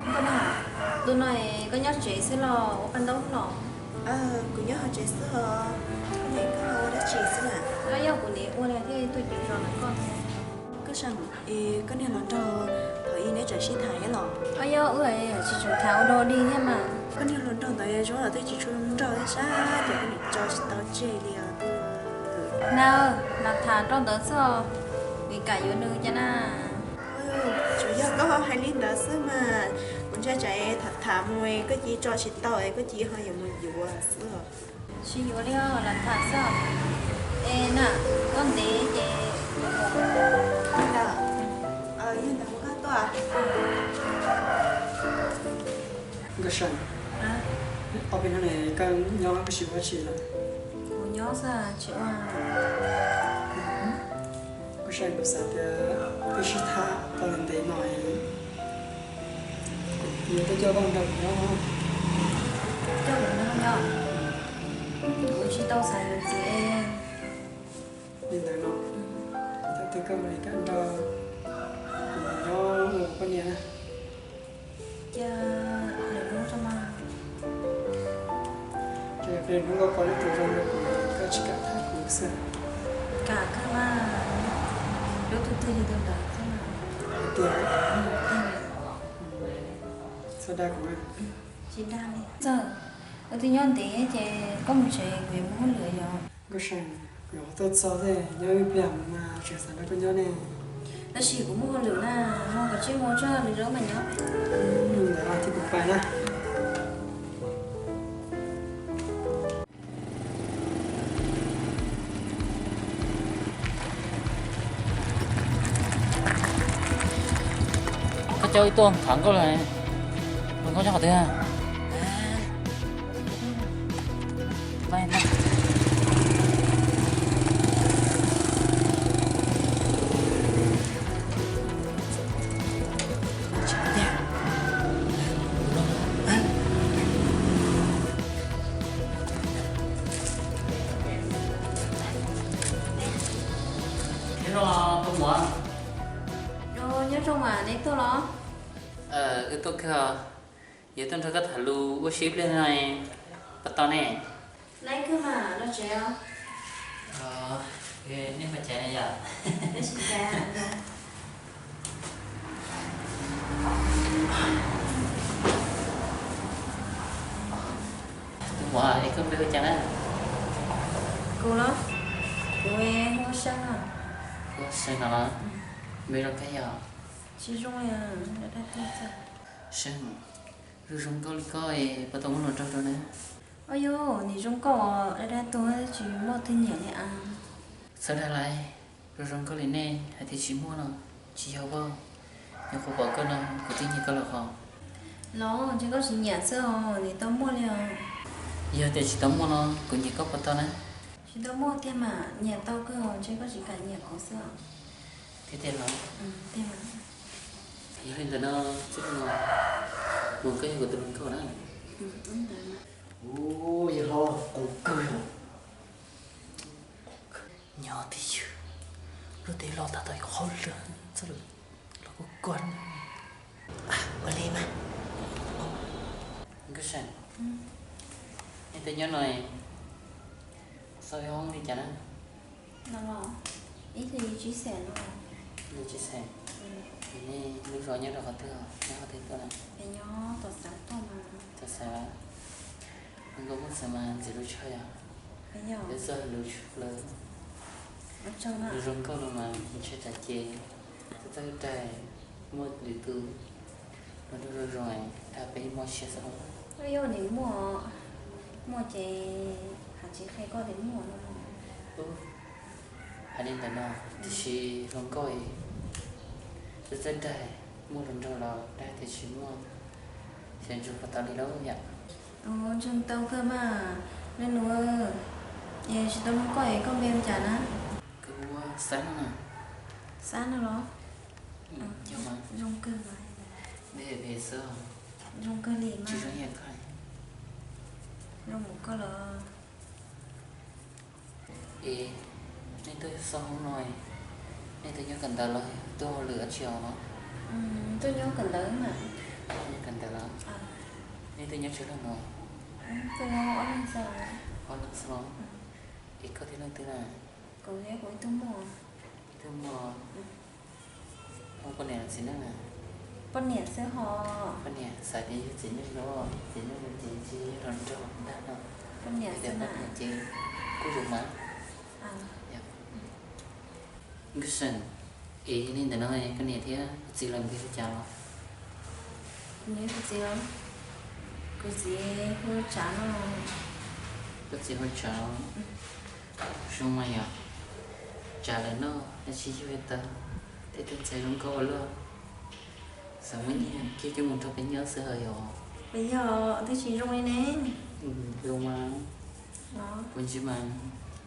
Koj na, tus no koj nyob tsev xwb los ua paj ntaub los? Kuv nyob hauv tsev xwb os. Koj niam, koj ua dab tsi xwb na? Koj yog kuv niam ua li thiaj tuaj cuag zoo li koj. Koj Sam, koj niag hluas nraug thaum ub neb tseem sib tham thiab los? Koj yog wb tsis tshua tham ua dog dig thiab mas. Koj niag hluas nraug ntawd zoo los twb tsis tshua nraug thiab sab, ces koj niam tso tsis tau tseg li os. Na, lam tham rau ntawd xwb, vim kam yuav nws cas na. Tsuas yog koj hais li ntawd xwb mas, kuv ntshai tsam tham tham mus koj cia tso tsis tau es koj cia ho yuav mus yuav xwb. Tsis yuav li os, lam tham xwb. Es na, koj ntev ces yog ntawd koj tuaj. Nkauj Sam, ob peb hnub no koj nyob koj tsis ua dab tsi los? Kuv nyob xwb tsis ua. Nkauj Sam, kuv xav tias twb sib tham tau ntev ntev no, kuv yuav tuaj coj koj nrog kuv nyob. Coj kuv nrog nyob? Kuv tsis tau xav yuav txiv. Li ntawd no, thaum twg koj mam li kam nrog kuv nyob ua poj niam na? Cia lwm hnub tso mas. Ces hnub koj pom leej twg zoo rau kuv, koj tsis kam tham kuv xwb? Kam kawg mas, yuav tus twg li tus ntawd xwb mas. Hais tias, txhob dag kuv. Tsis dag li. Txawm wb twb nyob ntev ces koj mus tsev, kuv yuav mus hauj lwm yom. Nkauj Sam, kuv yuav tuaj txog thiab, nyob ib pliag mas tseem xav nrog koj nyob ne. Tab sis kuv muaj hauj lwm na, mus kom tsij mus tso, nws zoo mas nyob. Ntawd ces kuv pais na. Koj coj wb tuaj tham nkauj los, nkauj nyob qhov twg? Nyob zoo, tus muam. Nyob zoo mas, neb tuaj los? Wb tuaj kawg os. Yuav tuaj nrog koj tham lus ua si ib pliag no, puas tau ne? Laiv kawg mas, los tsev os. Nej ua cas yom? Tus muam, es koj npe hu cas na? Kuv los? Kuv hu Seej. Hu Seej no los? Npe zoo kawg yom? Tsis zoo li. Seej, zoo zoo nkauj li koj es puas tau muaj hluas nraug rau na? Au yog, nim zoo nkauj os, dab dab tuag tsis muaj twg nyiam li as. Txhob dag laiv, zoo zoo nkauj li nej hais tias tsis muaj no tsis yog os. Nyuam qhuav pom koj no kuv twb nyiam koj lawm hos. Los ntshe koj tsis nyiam xwb os, nim tau muaj li os. Yog tias tsis tau muaj no kuv nyiam koj puas tau na? Tsis tau muaj tiag mas, nyiam tau kawg, ntshe koj tsis kam nyiam kuv xwb os. Thiab tiag los? Yog li ntawd no, txij no mus koj yog kuv tus hluas nkauj na. Ua yog hlob qus kawg yom. Nyob twj ywm, lub teb loj tas tau yus qhov lwm txoj lwm los kuj koj. Ua li mas. Nkauj Seej, nej twb nyob no, xav yuav hoob li cas na? Ib tug yim tsib xees no. Yim tsib xees. Nej lub zos nyob rau qhov twg, nyob qhov twg tuaj na? Peb nyob tom xeev tuaj mas. Tom xeev. Nkauj muaj xeev mas ntxim lub tshaj yom. Peb txoj lub tshaj lawm. Zoo nkauj no mas ntshe tsam ces txoj txoj daig muaj lwm tus los nrog zoo zoo dag peb mob siab xwb. Yog nim muaj, muaj ces hais tsis qhia koj tias muaj no. Hais li ntawd no, tiam sis hluas nkauj, txoj txoj daig muaj hluas nraug los dag tias tsis muaj, xyov ntsuag puas tau li lauj yom. Ntsuag tau kawg mas, nug nug, es tsis tau hluas nkauj es koj npe hu cas na? Kuv hu ua Xab no. Xab no los? Zoo kawg mas. Npe phem xwb. Zoo kawg li mas. Tsis zoo yam koj. Zoo mus koj los. Es nej tuaj xauj hoob no, nej tuaj nyob kawm ntawv los tuaj hauj lwm dab tsi os? Tuaj nyob kawm ntawv mas. Kawm ntawv los? Nej twb nyob tsawg leej no? Ob leeg xwb los? Es koj thiab leej twg na? Ib tug muaj, muaj poj niam los txiv neej na? Poj niam xwb ho. Poj niam, xav tias yog txiv neej los, txiv neej los ces ntshe yog los nrog ntag no. Poj niam ces kuj zoo mas. Nkauj Seem, es yog li ntawd no koj niam thiab kuv txiv lawv npe hu cas los? Kuv txiv, kuv txiv hu Tsav no. Koj txiv hu Tsav los? Zoo mas yog, Tsav lawv noj dab tsi yuag tau tej tub ntxhais zoo nkauj ua luaj. Xav muab nyiag kiag coj mus nrog peb nyob xwb os yog? Peb yog twb tsis zoo li ne. Zoo mas, kuv ntsib mas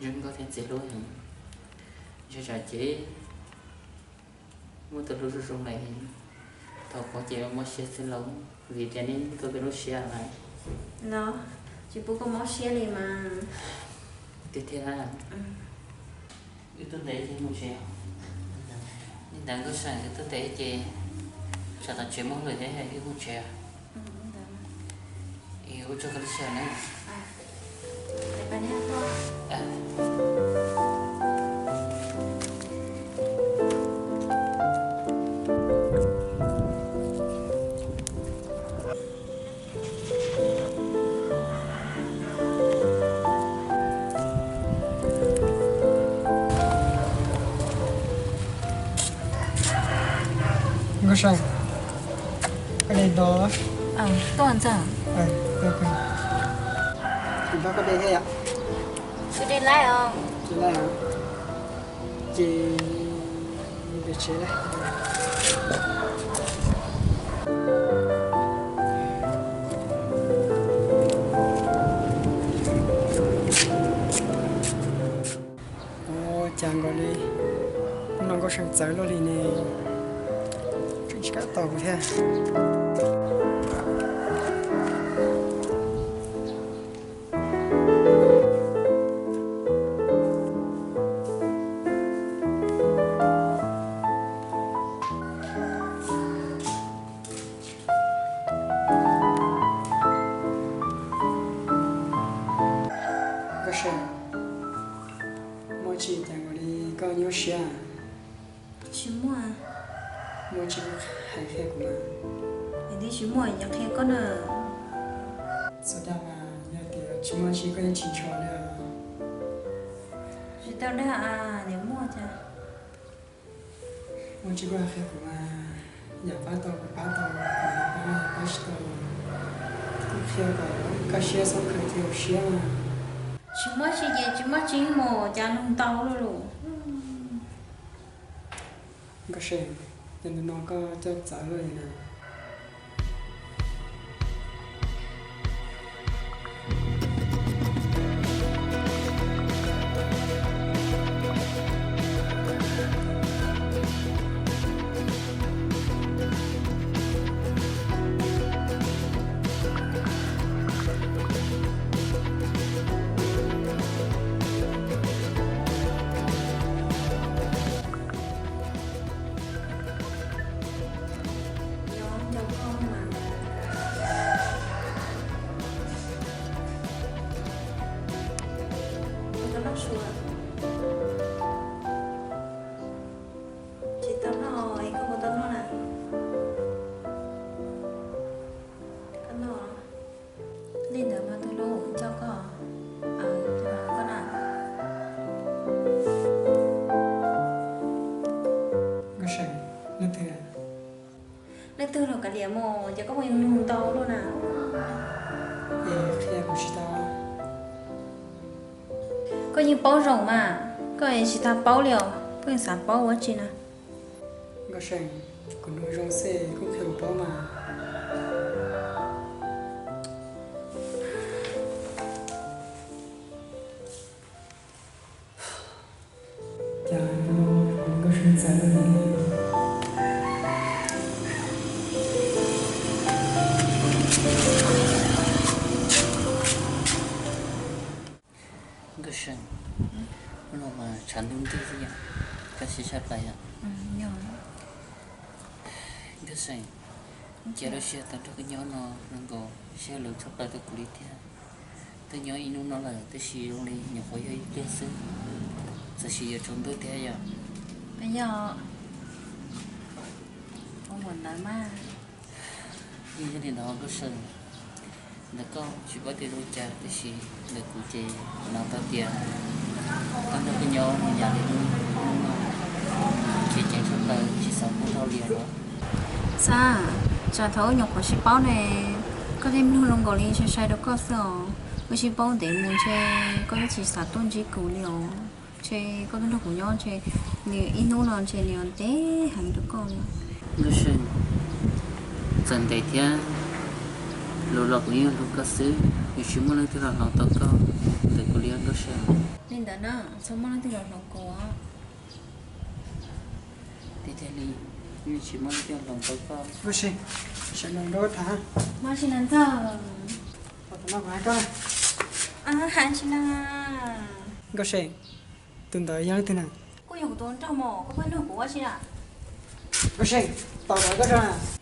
zoo nkauj thiab ntxim hlub heev. Yog Tsav ces muaj tus hlub zoo zoo lawm, thaum pom ces mob siab xwb lauj, vim tias nej muaj tus hlub siab lawm. Los, tsis pub koj mob siab li mas. Tiag tiag na. Wb tuaj ntev ces mus tsev. Li ntawd Nkauj Seem, wb tuaj ntev ces tsam tom tsev mob lawm thiab wb mus tsev. Es ua tsaug koj lub sij hawm na. Nkauj Seem, koj de ntawd. Tuaj ntxawm. Kuv nrog koj de thiab yom? Kuv de laib os. De laib os. Ces pem tsev lawm. Ua cas nkaus li hnub no Nkauj Seem txawv luaj li ne, tseem tsis kam tos kuv thiab. Nkauj Seem, muaj tsi cas nkaus li koj nyuaj siab? Tsis muaj. Muaj tsi hais qhia kuv mas. Yog tias tsis muaj ces qhia koj na. Txhob dag mas, yog tias tsis muaj tsi koj yeej tsis ntshaw li. Tsis tau dag, niam muaj cas. Muaj tsi koj hais qhia kuv mas, yam pab tau kuv pab tau, yam pab pab tsis tau, kuj qhia kom kaj siab txhob khaws kiag siab mas. Tsis muaj tsi ces tsis muaj tsi mus, cas nug ntau luaj lus. Nkauj Seem, yog ntawm no koj coj txawv luaj li na. Tsis tau noj es koj puas tau noj na? Koj noj. Li ntawd mas tus hlub coj koj, koj na. Nkauj Seem, leej twg? Leej twg los kav liam mus, ces koj puas nug ntau luaj na? Es qhia kuv tsis tau. Koj yeej paub zoo mas, koj tsis tas paub li os, koj yeej xav paub ua tsi na? Nkauj Seem, kuv nug zoo xwb koj qhia kuv paub mas. Cas Nkauj Seem txawv luaj li. Nkauj Seem, hnub no mas tshav ntuj nrig xwb yom, koj siab tshaj plaws yom. Nkauj Seem, Ces lub sij hawm tau nrog koj nyob no zoo nkaus sij hawm lawv tshaj plaws rau kuv li thiab. Twb nyob ib hnub no lawm tab sis zoo li nyuam qhuav yog ib pliag xwb, txawm sis yuav tsaus ntuj thiab yom. Yog, ua ntawd mas. Yeej yog li ntawd Nkauj Seej, ntawm koj tsis paub tias zoo cas tab sis ntawm kuv ces hnov tau tias koj nrog koj nyob mus yam li hnub no, tsis ceev tshaj plaws tsis xav pub dhau li os. Xav, tsam thaum wb nyuam qhuav sib paub ne, koj tej mloog zoo nkaus li sai sai rau koj xwb os. Wb sib paub ntev mus ntshe koj twb tsis xav tuaj ntsib kuv li os. Ntshe koj twb nrog kuv nyob ntshe nws ib hnub no ntshe nws yuav ntev heev rau koj li. Nkauj Seej, txawm ntev thiab luv los kuv yeej hlub koj xwb, yuav tsis muaj leej twg los hloov tau koj ntawm kuv li Nkauj Seej. Li ntawd na, txhob muaj leej twg los hloov kuv. Tiag tiag li, yeej tsis muaj leej twg los hloov tau koj. Nkauj Seej, sawv los nrog koj tham. Mas tsis na ntxawg. Nkauj Seej, tus ntawd yog leej twg na? Kuj yog kuv tus nraug mos, koj pheej nug kuv ua si na. Nkauj Seej, tus ntawd koj nrog na?